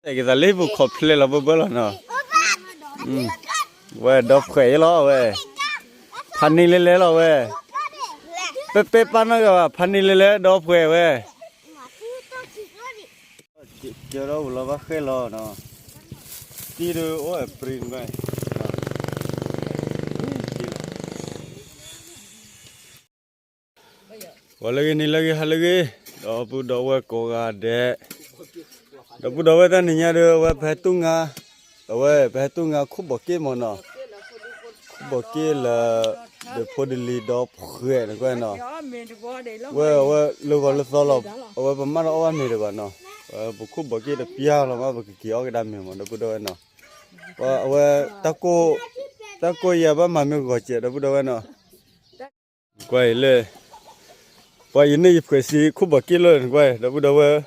တဲက့ၤသးလၢဟံၣ်ပူၤ ခီဖျိလီၤဘၢဘၢလီၤနီၤ, ဝဲဒီဖှဲးအံၤလီၤဝဲ, ဖးန့ၢ်လဲၤလဲၤလီၤဝဲ, ပဲပဲပာ်နီၢ်ဂၤဘၣ် ဖးန့ၢ်လဲၤလဲၤဒီဖှဲးဝဲ ကၢထီၣ်ဝဲလီၤဘၣ်ဃဲလီၤနီၤ, တံၤဒုးအိၣ်အပြံနကွၢ်, ပှၤလၢဂ့ၤန့ၣ်လၢဂ့ၤ ဟါလၢဂ့ၤ, ဒီပုၢ်ဒီဝဲၢ်ကိးဂၤဒဲး, ဒီပုၢ်ဒီဝဲၢ်တၢ်နံၤညါဒီး အဝဲပဟဲတူၢ်ငါ, အဝဲပဟဲတူၢ်ငါခိၣ်ဘီးက့ၣ်မၢ်နီၤ, ခိၣ်ဘီးက့ၣ်လၢ ဒီးဖိဒလံဒီဖှဲးနကွၢ်နီၤ, ဝဲအဝဲလၢဂီၤလၢသီလီၤ, အဝဲပမၢ်တအီၣ်ဘၣ်မ့ၤတဂီၤနီၤ, ပခိၣ်ဘီးက့ၣ်တပျၢ်လီၤမး ပကက့ၤအီၣ်ကဒါမ့ၤမၢ် ဒီပုၢ်ဒီဝဲၢ်နီၤ, အဝဲ တၢ်ကိၢ်ယၤဘၣ်မၤမ့ၢ်ဂီၤစဲး ဒီပုၢ်ဒီဝဲၢ်နီၤ, ကွၢ်အံၤလၢ ပှၤယန့ၢ်ယဖှဲးစံခိၣ်ဘီးက့ၣ်လၢနကွၢ် ဒီပုၢ်ဒီဝဲၢ်,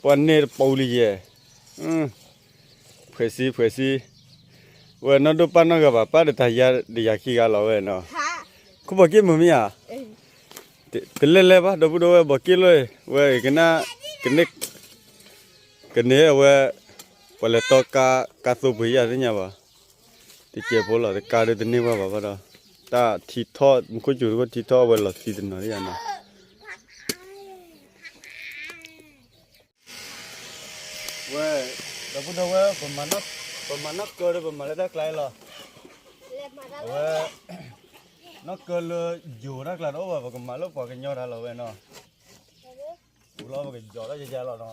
ပှၤန့ၢ်တပူလံယဲၢ်, ဖှဲးစံ ဖှဲးစံ, ဝဲနီၢ်ဒိၣ်ပာ်နီၢ်ဂၤဘၣ် ပာ်ဒီးတၢ်ယၤဒီးယၤခံဂၤလီၤဝဲနီၤ, ခိၣ်ဘီးက့ၣ်မုာ်မ့ၢ်ဧါ, တလဲၤလဲၤဘၣ် ဒီပုၢ်ဒီဝဲၢ် ဘီးက့ၣ်လၢ ဝဲကနၣ် ကန့ၢ် ကန့ၢ်အဝဲ ပှၤလဲၤတီကါ ကါသိပှ့ၤယၤသ့ၣ်ညါဘၣ်, တကဲးဖိလီၤ တကါဒုးတန့ၢ်ဘၣ်ဘၣ်ဘၣ်ဒီး, တၢ်ထံထီၣ် မူခိၣ်စူၤတခိၣ်ထံထီၣ် အဝဲလီၤသံတနီၤဒ်ယၤနီၤ, ဝဲ ဒီပုၢ်ဒီဝဲၢ် ပမၤနီၢ်ကၢဒီး ပမၤလၢတၢ်ကျါအံၤလီၤ, အဝဲ နီၢ်ကၢလၢယိၤတၢ်ကျါတအိၣ်ဘၣ် ပကမၤလၢပှၤကညီတၢ်လီၤဝဲနီၤ, ပူၤလီၤ ပကယီၤထီၣ်ယယါလီၤနီၤ.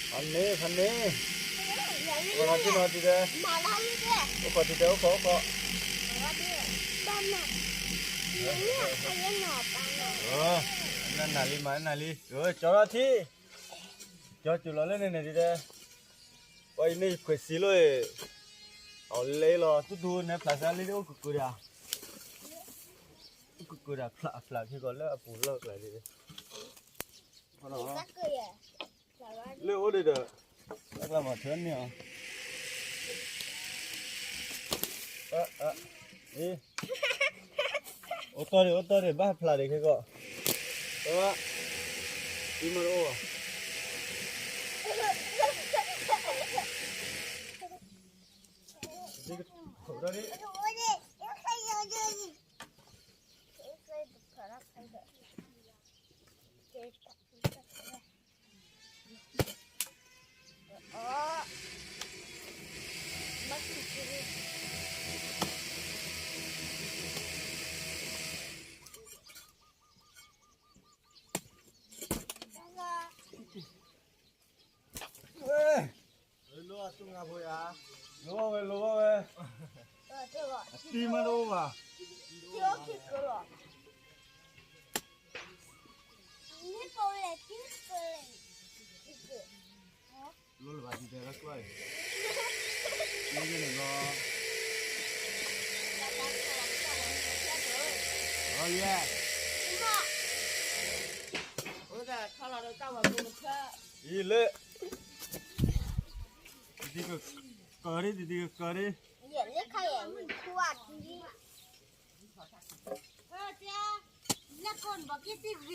ဖးန့ၢ် ဖးန့ၢ်, အိၣ်နီၤ ထံၣ်နီၤ တံၤတဲ, အိၣ်ခိး တံၤတဲ အိၣ်ခိး အိၣ်ခိး, နနၤလံ မၤနနၤလံ, ကၠီထီၣ်ထံ, ကၠီစူၤလီၤလၢန့ၣ်န့ၣ် တံၤတဲ, ပှၤအံၤန့ၣ် ယဖှဲးစံလီၤ, အီၤလဲလီၤ တူၢ်တူၢ် နဲဖျးစါလံ အိၣ်ကကုာ်ဒၣ် ကကုာ်ဒၣ်ဖျးဖျးခဲကီးလၢအပူၤလီၢ်ကျါဒ်, လၢအိၣ်ဒံးဒီး တၢ်ကျါမၤထၢန့ၢ်အီၤ, အိၣ်တီၢ်ဒံး အိၣ်တီၢ်ဒံး ဘၣ်ဖျးဒံးခဲကီး, အံၤမ့ၢ်တအိၣ်ဘၣ် ဒ်ကထိးထီၣ်ဒ်, လိၣ်ဘၣ်ဝဲ လိၣ်ဘၣ်ဝဲ, အတံၤမ့ၢ်တအိၣ်ဘၣ်, လိၣ်လၢၤဘၣ်တံၤတဲလၢကွၢ်, န့ၣ်လီၤ, လီၤယဲ,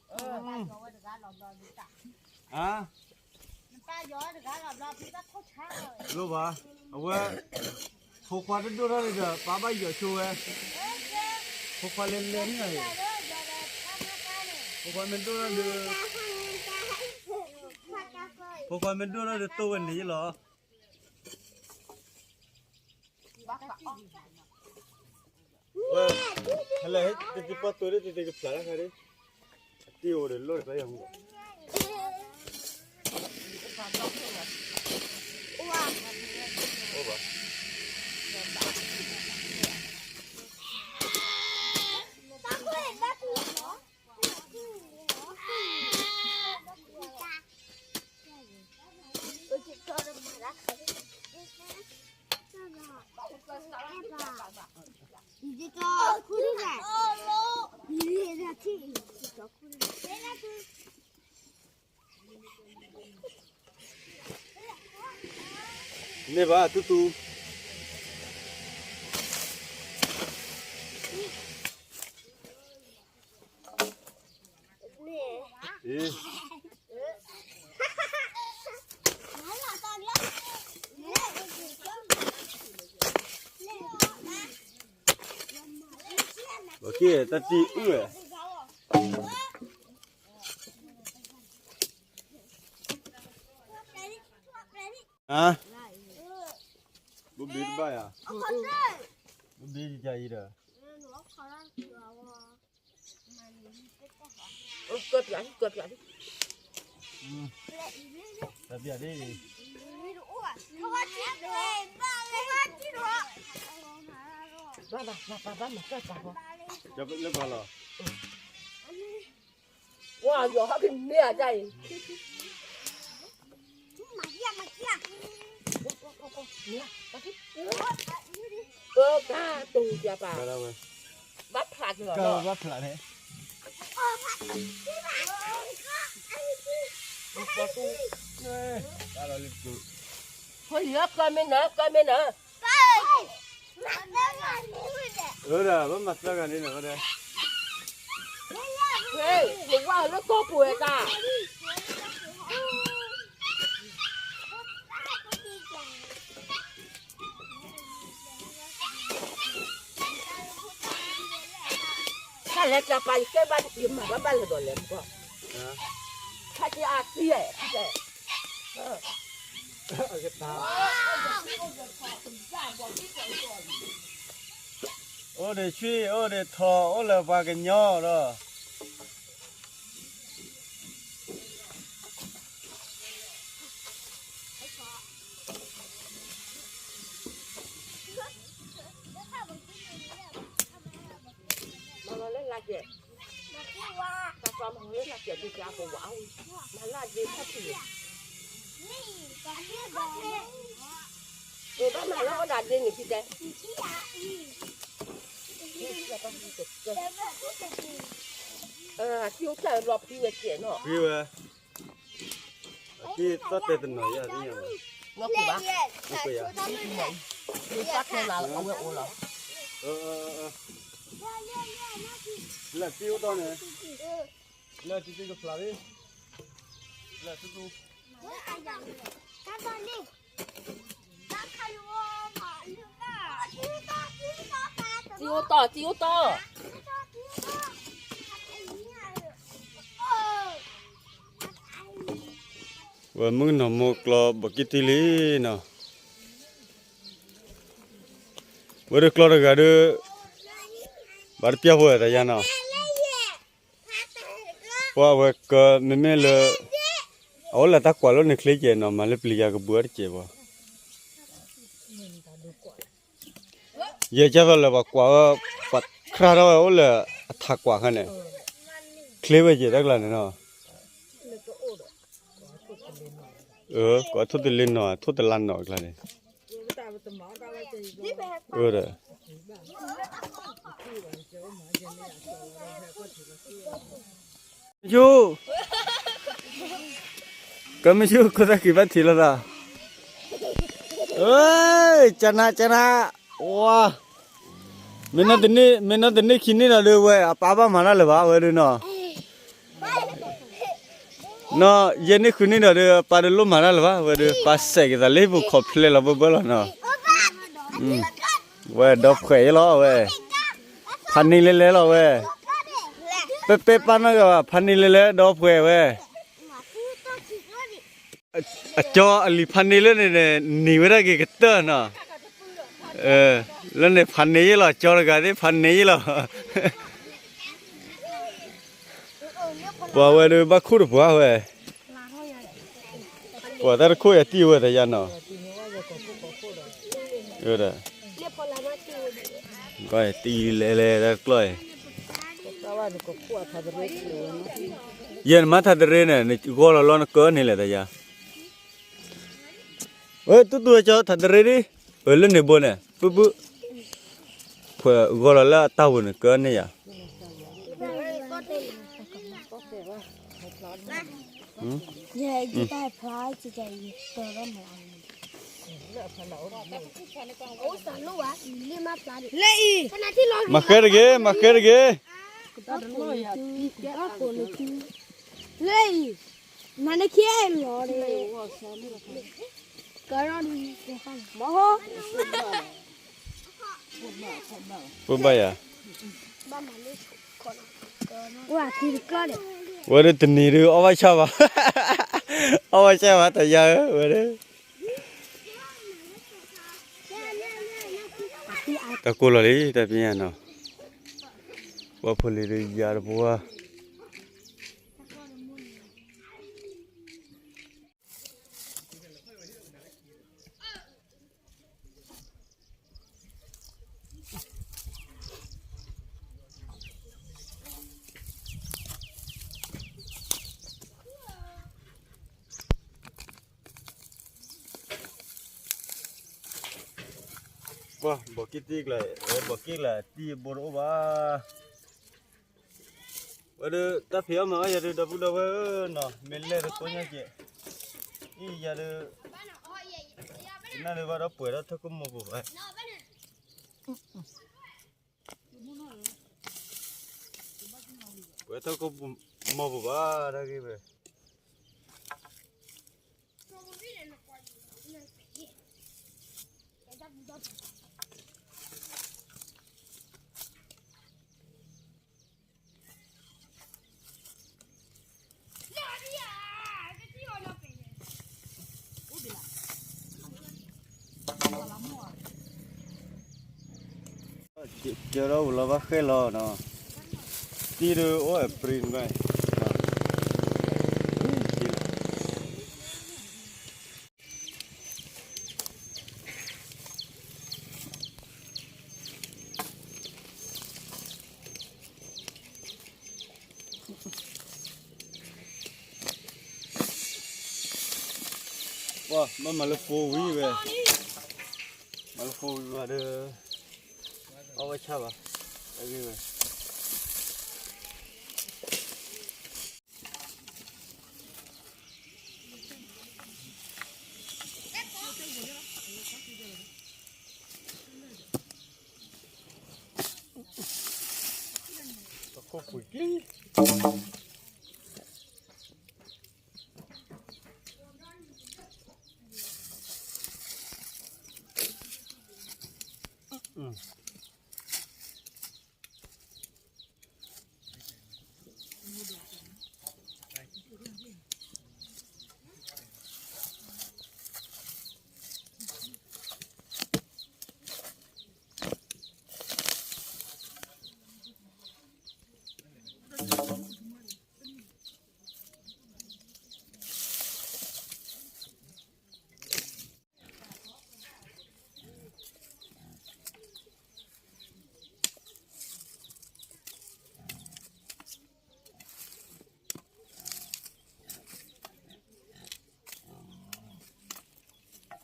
အံၤလၢ တံၤတံၤကကၢၤဒ် တံၤတံၤကကၢၤဒ်, လိၣ်ဘၣ်, အဝဲ ဖိခွါတဒိၣ်ထီၣ်န့ၣ်ဒီး ပၢ်ဘၣ်ယီၤဆိဝဲ, ဖိခွါလဲၤလဲၤန့ၣ်, ဖိခွါမ့ၢ်ဒိၣ်ထီၣ်ဒီး, ဖိခွါမ့ၢ်ဒိၣ်ထီၣ်ဒီးတိၢ်ဝဲန့ၣ်လီၤ. ဝဲ, ဟဲလၢဟဲတံၤတံၤပီၢ်တိၤဒ်တံၤတံၤကဖျးတၢ်ခါဒ်, အတံၤအိၣ်ဒီးလိၣ်တၢ်ယၤမူ, အိၣ်ဘၣ်. န့ၢ်ဘၣ် တူၢ်တူၢ်. ဘၣ်က့ၢ်တၢ်တံၢ်အုၣ်ဝဲ, ဟါ, ဘိဘ့တဘၣ်ယၤ, ဘိဘ့ယၤအံၤဒီး, ကၢပျးလံ ကၢပျးလံ, ကၢပျးလံ, ဘၣ်ဘၣ်ဘၣ်ဘၣ်မၤကၢ်ပျးဘၣ်, ကၢပျးလံ, ပှၤလီၤ, ဝါယီၤဟဲက့ၤမ့ၢ်အတၢ်အံၤ, အၢ ကၢ်တိၢ်ပျးပၢ်, ဘၣ်ဖျးက့ၤလီၤ, ဘၣ်ဖျးန့ၣ်, ဖိလံၤဧၢ ကၢ်မ့ၢ်နၤ ကၢ်မ့ၢ်နၤ, အၢ ဒီး ဘၣ်မၤသၢဂၤန့ၣ်ဒီး, နဝဲလၢကီၢ်ပူၤဝဲတၢ် တၢ်လဲၤပျးပာ်ယကဲဘၣ် ယမၤဘၣ်ဘၣ်လၢၤဒီးလဲၤပူၤ, ဖးက့ၤအသံလဲၣ်, အိၣ်ဒီးဆွံ အိၣ်ဒီးထိး အိၣ်လၢပှၤကညီဒီး မၤလီၤလၢလၢ်ကဲ, တၢ်ကမၤလၢလၢ်ကဲ ဒ်ကၢ်ကဝါအံၤ, မၤလၢအဒ့ခါထံၣ်, ဘၣ်မၤလၢအီၣ်ဒၣ်ဒ့န့ၣ်ဖံတဲ, အသံအိၣ်ဖျဲၣ်လီၤဖံဝဲကဲနီၤ, ဖံဝဲ အသံသီၣ်တဲတနီၤယါသ့ၣ်ညါဘၣ်, နီၢ်ခိၣ်ဘၣ်, နီၢ်ခိၣ်ယါ, သီၣ်တဲလၢအဝဲအိၣ်လီၤ, လၢသံအိၣ်တီၢ်န့ၣ်, လၢသံသ့ၣ်ကဖျါလံ, လၢသံသ့ၣ် သံအိၣ်တီၢ် သံအိၣ်တီၢ်, ဝဲမုၣ်ကနီၤမိၢ်ကျီဘီကံၢ်ထံလံနီၤ, ဝဲဒၣ်ကျီတဂၤဒီး, ဘၣ်တပျၢ်ဖိတယါနီၤ, ပှၤအဝဲကမ့မ့ၢ်လၢ, အအိၣ်လၢတၢ်ကွၢ်လိန့ၣ်ချ့ကဲနီၤ မၤလၢပျံၤယၤကဘုးအီၤတကဲးဘၣ်, ယဲကၢ်သိးလၢပှၤကွၢ်ဝဲ, ပှၤခရၣ်ထီၣ်ဝဲအိၣ်လၢအထးကွၢ်ခါန့ၣ်, ချ့ဝဲကဲးတၢ်ကျါန့ၣ်နီၤ, ကိးထိၣ်တလ့နီၤ ထိၣ်တလါနီၤအကျါန့ၣ်, အိၣ်ဒီး မဆူၣ်, ကမဆူၣ် ခိၣ်သၣ်ကံၤဘၣ်ထံးလိာ်သး, ကနၣ် ကနၣ်, ဝါ, မ့ၢ်နီၢ်တန့ၢ် မ့ၢ်နီၢ်တန့ၢ်ခံန့ၢ်ဒီးဒုးဝဲ အပၢ်ဘၣ်မၤတၢ်လၢၤဘၣ် ဝဲဒုးနီၤ နီၢ်ယဲၢ်န့ၢ်ဃုန့ၢ်ဒီးဒုး ပၢ်တလိၣ်မၤတၢ်လၢၤဘၣ် ဝဲဒုး ပၢ်စဲးက့ၤသးလၢဟံၣ်ပူၤခီဖျဲလီၤဘၢဘၢလီၤနီၤ, ဝဲဒီဖှဲးအံၤလီၤဝဲ, ဖးန့ၢ်လဲၤလဲၤလီၤဝဲ, ပဲပဲပၢ်နီၢ်ဂၤဘၣ် ဖးန့ၢ်လဲၤလဲၤဒီဖှဲးဝဲ အကၠီအလံၤဖးန့ၢ်လၢန့ၣ်န့ၣ် နံၤဝဲဒၣ်က့ၤကတၢၢ်နီၤ, လၢန့ၣ်ဖးန့ၢ်ယ့ၣ်လီၤ ကၠီတဂၤသ့ၣ် ဖးန့ၢ်ယ့ၣ်လီၤ, ပှၤဝဲဒုးဘၣ်ခိၣ်တပှၢ်ဝဲ, ပှၤတၢ်တခိၣ်ယတံၢ်ဝဲတယါနီၤ, ဒီး တံၢ်လဲၤလဲၤတၢ်တကျီၢ်အံၤ, ယဲၢ်နမၤထးတရ့န့ၣ် နဂီၢ်လီၤလီၤနကၢန့ၣ်လဲၣ်တယါ, ဝဲတူၢ်တူၢ်ကၠီထးတရ့ဒ်, လၢန့ၣ်ဘိန့ၣ် ပုၢ်ပုၢ်, ခွဲးဂီၢ်လီၤလၢအတၢ်ဝဲန့ၣ်ကၢန့ၣ်ယါ လၢအံၤ, မၤဃဲတဂ့ၤ မၤဃဲတဂ့ၤ, လၢအံၤ, နၤနခံလီၤန့ၣ်, ကရီဒ်, မဟီ, ပဘၣ်ယၤ, ဝဲတနံၤဒုးအီၣ်ဘၣ်ဆၣ်ဘၣ်, အီၣ်ဘၣ်ဆၣ်ဘၣ်တယါဧၢ ဝဲဒၣ် တၢ်ကိၢ်လီၤလံ တၢ်ပညၣ်နီၤ, ပှၤဖိလံၤဒုးယၤတပှၢ်, ပှၤဘီၣ်က့ၣ်တံၢ်ကျါ, ဘီၣ်က့ၣ်ကျါ တံၢ်ဘိတအိၣ်ဘၣ်, ဝဲဒၣ်တၢ်ဖံးအီၣ်မၤအီၣ်ယၤဒုး ဒီပုၢ်ဒီဝဲၢ်ဧၢနီၤ, မ့ၢ်လဲၣ်တကိညါကဲး, အံၤယၤဒုး, ယနၢ်ဒုးဘၣ်ဒီးပှဲၤဒီးထီၣ်ခိၣ်မိၢ်ပူၤဘၣ် ပှဲၤထီၣ်ခိၣ်မိၢ်ပူၤဘၣ် တၢ်ဂ့ၢ်ဝဲ. ကဲဒီးဝံၤလီၤဘၣ်ဃဲလီၤနီၤ, တံၢ်ဒုးအိၣ်အပြံဘၣ် ပှၤဘၣ်မၤလၢဖိဝံၤဝဲ, မၤလၢဖိဝံၤဘၣ်ဒီး, အီၣ်ဝဲဆၣ်ဘၣ်, အဂ့ၢ်ဝဲ. တခိၣ်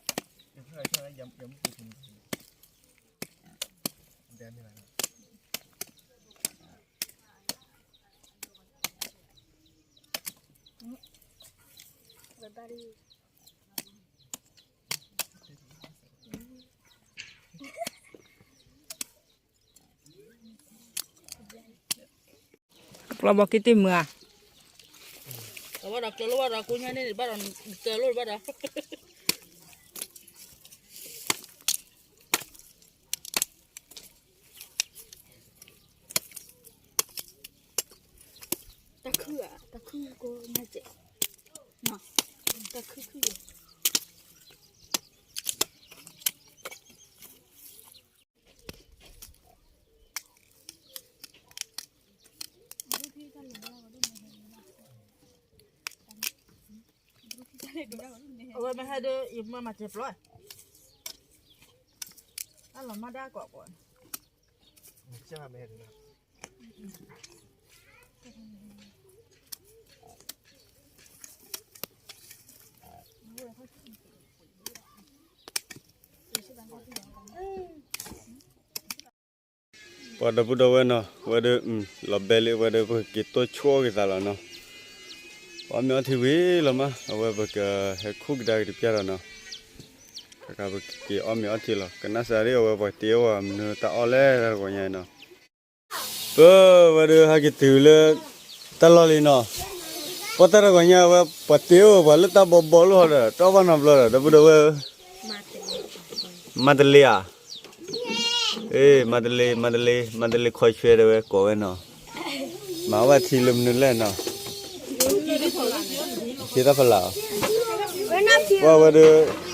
ပှ့ၤကျံ, ကျီဘီက့တ့ၢ်မုာ်ဧါ, ဘၣ်ဒီးကျၢၤလိၣ်ဘၣ်ဒီးကိညါန့ၣ်ဘၣ်ဒီး, ကျၢၤလိၣ်ဘၣ်ဒီး, တၢ်ခုၣ်ဧါ, တၢ်ခုၣ်ကိညါကဲး, တၢ်ခုၣ်ခုၣ်ယဲၢ်. အဝဲမ့ၢ်ဟဲဒီး ယမၤမၤစဲးပျီ, အလီၤမၢ်ဒၣ်ကိးကိးန့ၣ် ပှၤဒီပုၢ်ဒီဝဲၢ်နီၤ, ဝဲဒၣ် လီၤဘဲလံ ဝဲဒၣ်ပကက့ၤတိၢ်ဆိအီၣ်က့ၤသးလီၤနီၤ. ပှၤမ့ၢ်အီထံဝံၤလီၤမး အဝဲပကဟဲခူၣ်ကဒါက့ၤတပျၢ်ဒီးနီၤ. ခါခါပကက့ၤအီၣ်မ့ၤအီထံလီၤ. ကနၣ်စၢ်ဒ်အဝဲပှၤတ့အီၣ်ဝဲမနုၤတၢ်အီၣ်လဲၣ်တၢ်တဂီၤညါနီၤ. ပဝဲဒၣ်ဟဲက့ၤတုၤလၢတၢ်လီၢ်လံနီၤ. ပှၤတၢ်တဂီၤညါဝဲ ပှၤတ့အိၣ်ပှၤလၢတၢ်ဘီဘီလိာ်ဒီး တအီၣ်ဘၣ်နီတဘျီဒီး ဒီပုၢ်ဒီဝဲၢ်ဧၢ, မၤတလ့ဧါ, အ့ မၤတလ့ မၤတလ့ မၤတလ့ခီဆွဲတဲဝဲကိးဝဲနီၤ, မၤဘၣ်ထံလၢမနုၤလဲၣ်နီၤ, ထံတၢ်ဖီလာ်, ပှၤဝဲဒီး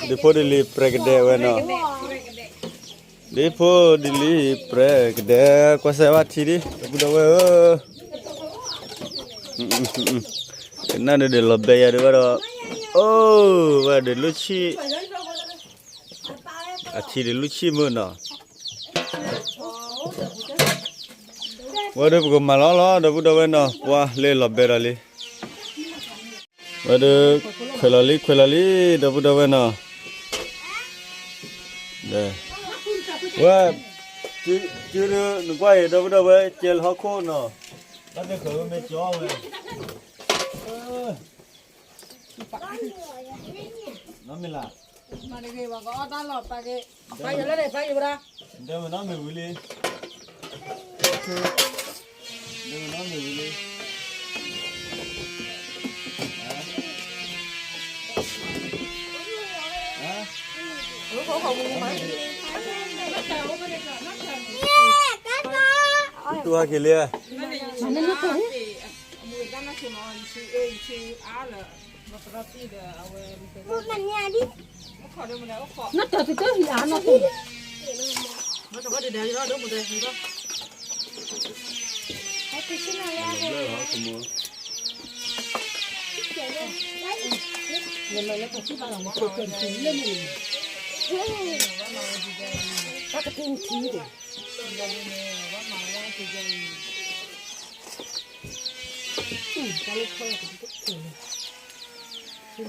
ဒ်ဖိဒ်လံၤပြဲကဒဲဝဲနီၤ ဒ်ဖိဒ်လံၤပြဲကဒဲ ကွၢ်စဲဘၣ်ထံဒ် ဒီပုၢ်ဒီဝဲၢ်ဧၢ, ကနၣ်ဒုးဒုးလီၤဘဲယၤဒုးဝဲဒီး, အိၣ်ဝဲဒုးလူၢ်ဆံၣ်, အထံဒုးလူၢ်ဆံၣ်မုၢ်နီၤ, ဝဲဒုးပကမၤလီၤလီၤ ဒီပုၢ်ဒီဝဲၢ်နီၤ ပှၤလၢလီၤဘဲဒီးလံ ဝဲဒုး ခွဲးလီၤလံ ခွဲးလီၤလံ ဒီပုၢ်ဒီဝဲၢ်နီၤ, ဝဲ, စုဒုးနကွၢ်အံၤ ဒီပုၢ်ဒီဝဲၢ် ကဲလၢဟီၣ်ခိၣ်နီၤ, ဘၣ်သ့ၣ်ဃၢၤဝဲမ့ၢ်ကၠီဝဲ, နီၢ်မ့ၢ်လၢ, မၤတဂ့ၤ ပှၤကအီၣ်တၢ်လီၤပာ်က့ၤ, ပာ်ယိၤလၢန့ၣ် ပာ်ယိၤဝဲဒၣ်, ဒဲမ့ၢ်နီၢ်မ့ၢ်ဝံၤလံ တူၢ်ဟဲက့ၤလ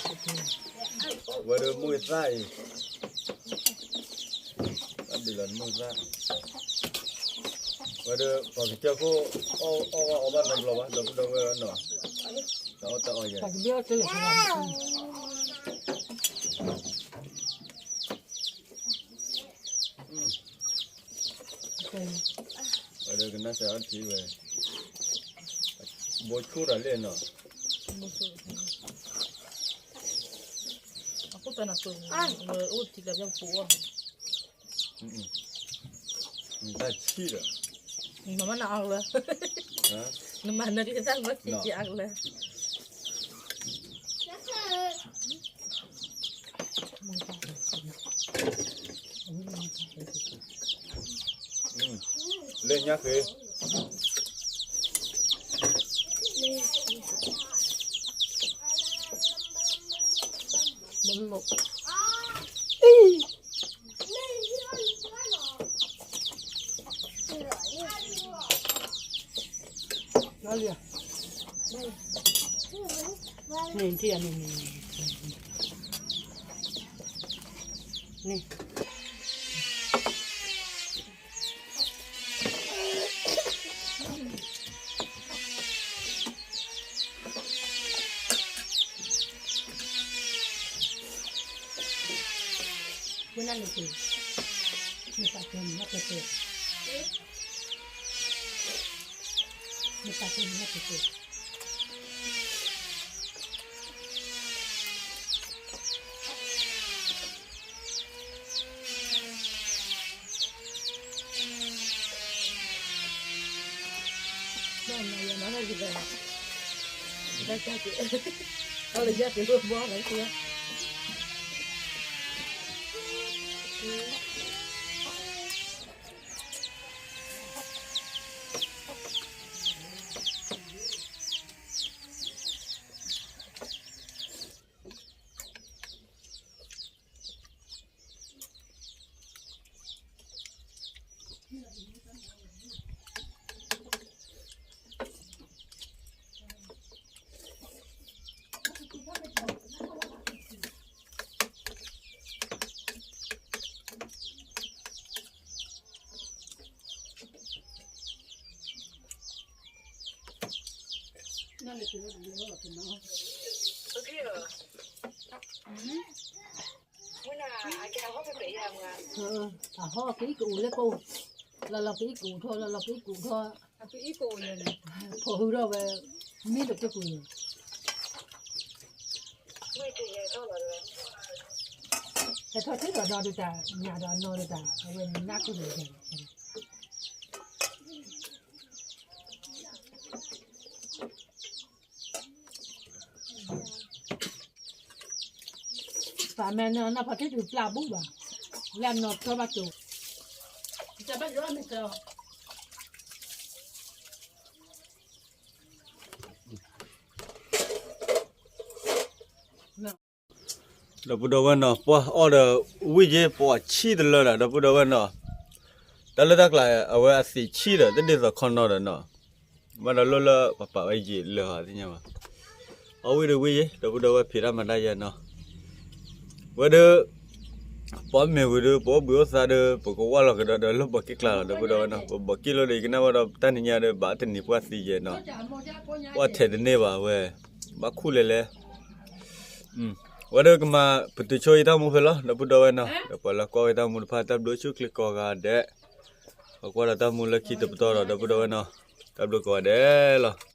ံ, ဝဲဒၣ်မိၢ်သၣ်အံၤ, တၢ်ဘျုးလီၤနမိၢ်သၣ်, ဝဲဒၣ်ပှၤကစၢၢ်ခိၣ်, အီၣ်ဘၣ်အီဘၣ်နီတဘျီဘၣ် ဒီပုၢ်ဒီဝဲၢ်နီၤ, တၢ်အီၣ်တၢ်အီယဲ ဝဲဒၣ်ကနၣ်စၢ်အီထံဝဲ, ဘိဆိၣ်တၢ်လဲၣ်နီၤ, အဃိသတးန့ၣ်, အိၣ်ထံကျါပျီပူၤအီၣ်, နတၢ်ဆံၣ်ဒီး, နမၤနအါကလၢ, နမၤနက့ၤတၢ်မၤဆံၣ်က့ၤအါကလၢ လၢညါဃ့, န့ၣ်ထံၣ်န့ၣ်, န့ၣ် ဝဲနၤန့ၣ်က့ၤ, နပာ်ကဲနၤတဲတဲ, နပာ်ကဲနၤတဲတဲ. အဟီၣ်ကအံၣ်ကအိၣ်လၢကိၣ်, လီၤလီၤကအံၣ်ကအိၣ်ထီၣ်, လီၤလီၤကအံၣ်ကအိၣ်ထီၣ်, ဖိးဟုထီၣ်ဝဲ, မ့ၢ်တကကွံာ်, ဟဲထီၣ်ထံၣ်ဒီးနီၢ်ဒုးတၢ်ညၣ်ဒီးနီၢ်ဒုးတၢ် အဝဲန့ၣ်နးက့ၤဒီး, ပာ်မ့ၢ်နီၢ်ဖီထံၣ်ဒုးပျၢ်ဘူၣ်ဘၣ်, လၢနီၢ်ကၠီဘၣ်ကၠိ, တၢ်ဘၣ်ယိၣ်မ့ၢ်ကၠီ ဒီပုၢ်ဒီဝဲၢ်နီၤ ပှၤအီၣ်ဒီးဝံၣ်က့ၤ ပှၤဆံၣ်တလၢဒီး ဒီပုၢ်ဒီဝဲၢ်နီၤ, တၢ်လၢတၢ်ကျါ အဝဲအသံးဆံၣ်ဒီး တဒ်သိးခီနီၤဒီးနီၤ, ဘၣ်ဒီးလိၣ်လၢပပာ်ဝဲယံာ်လၢာ်သ့ၣ်ညါဘၣ်, အီၣ်ဝံၣ်ဒီးဝံၣ်ယ့ၤ ဒီပုၢ်ဒီဝဲၢ် ဖံးတၢ်မၤတၢ်ယဲနီၤ, ဝဲဒီး ပှၤမ့ၢ်ဝံၤဒီး ပအိၣ်ဘှံးအိၣ်သါဒီး ပကဝၢ်လီၤကဒီးဒီးလၢပှၤက့ၣ်ကျါလီၤ ဒီပုၢ်ဒီဝဲၢ်နီၤ, ပဘီးက့ၣ်လိာ်ဒီး ယကနၣ်ဝဲဒီးတၢ်နံၤညါဒီး ဘၣ်တနံၤပှၢ်သံယဲနီၤ, ပှၢ်ထဲးတန့ၢ်ဘၣ်ဝဲ, ဘၣ်ခူၣ်လဲၤလဲၤ ဝဲဒီးကမၤပတုာ်ဆိယတၢ်မူဖဲလီၤ ဒီပုၢ်ဒီဝဲၢ်နီၤ, ဒီးပှၤလၢကွၢ်ဝဲတၢ်မူတဖၣ် တၢ်ဘျုးဆူၣ်ချ့ကိးဂၤဒဲး, ပကွၢ်ဒီးတၢ်မူလၢခံတပတီၢ်ဒီး ဒီပုၢ်ဒီဝဲၢ်နီၤ, တၢ်ဘျုးကိးဂၤဒဲးလီၤ.